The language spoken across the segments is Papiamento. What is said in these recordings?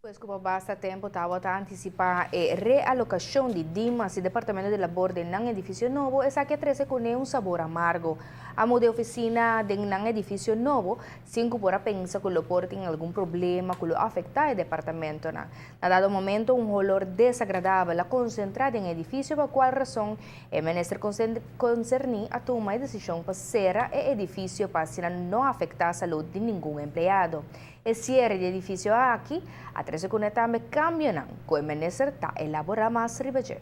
Despues ku pa basta tempu tabata antisipá e realokashon di Dimas i Departamento di Labor den nan edifisio nobo, esaki a trese kuné un sabor amargo. A muda e ofisina den nan edifisio nobo, sin ku por a pensa ku lo por tin algun problema ku lo afektá e departamentonan. Na dado momento un holor desagradabel a konsentrá den e edifisio pa kual rason e minister konserní a tuma e desishon pa sera e edifisio pa asina no afektá salud di ningun empleado. E siere di edifisio aki a trese kuné tambe kambionan ku e minister ta elaborá mas riba dje.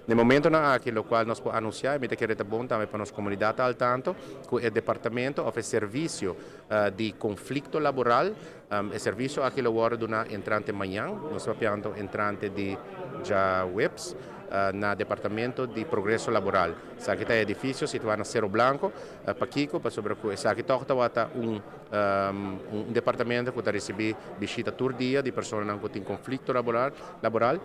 Na e momentonan aki lokual nos por anunsiá i mi ta kere ta bon tambe pa nos komunidat ta al tanto ku e departamento òf e servisio di konflikto laboral, e servisio aki lo wòrdu duná entrante mañan, nos ta papiando entrante di djaweps, na departamento di progreso laboral. Esaki ta e edifisio situá na Sero Blanco. Pakiko? Pasobra ku esaki tòg tabata un un departamento ku ta risibí bishita tur dia di personanan ku tin konflikto laboral laboral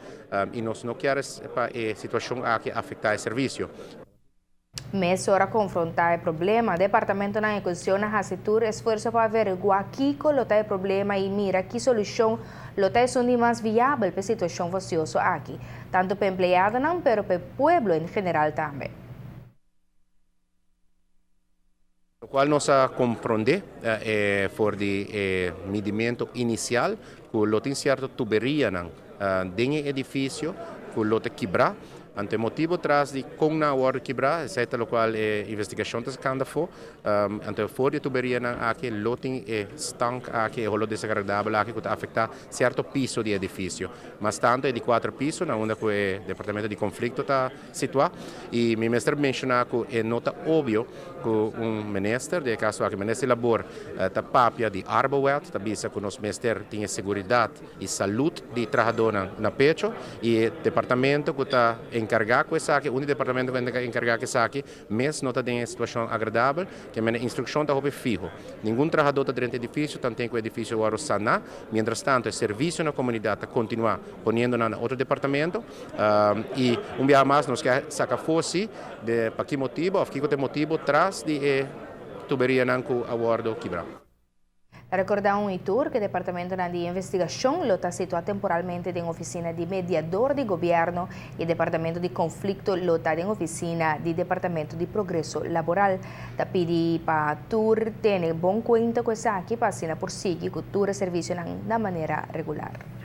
i nos no kier pa e situashon aki afektá e servisio. Mesora konfrontá e problema, departamentonan en kuestion a hasi tur esfuerso pa averiguá kiko lo ta e problema i mira ki solushon lo ta esun di mas viabel p'e situashon fasioso aki, tantu p'e empleadonan pero p'e pueblo en general tambe. Locual nos a comprende for di e midimento inicial cu lo tin cierto tuberianan den e edificio cu lo ta kibra. Anto e motibo tras di con nan a wordo kibra, esey ta locual e investigacion ta sacando afo. Anto for di e tuberianan aki lo tin e stank aki, e holo desagradabel aki cu ta afecta cierto piso di e edificio. Mas tanto e di cuatro piso na unda cu e departamento di conflicto ta situá i mi mester menshoná ku e no ta obvio ku un minister, den e kaso aki minister di labor, ta papia di Arbowet, ta bisa ku nos mester tin e seguridat i salud di trahadónan na pecho i e departamento ku ta enkargá ku esaki, un di departamento ku ta enkargá ku esaki mes no ta den e situashon agradabel, ke mene instrukshon ta hopi fiho. Ningun trahadó ta drenta edifisio tanten ku e edifisio wòrdu saná, mientras tanto e servisio na komunidat ta kontinuá poniendo nan na otro departamento. I un biaha mas nos ke saka afó si de pa ki motibu òf kiko ta e motibu tras di e tuberianan ku a wòrdu kibrá. Ta rekordá un i tur ku e departamentonan di investigashon lo ta situá temporalmente den ofisina di mediador di gobièrnu i e departamento di konflikto lo ta den ofisina di departamento di progreso laboral. Ta pidi pa tur tene bon kuenta ku esaki pa asina por sigui ku tur e servisionan na manera regular.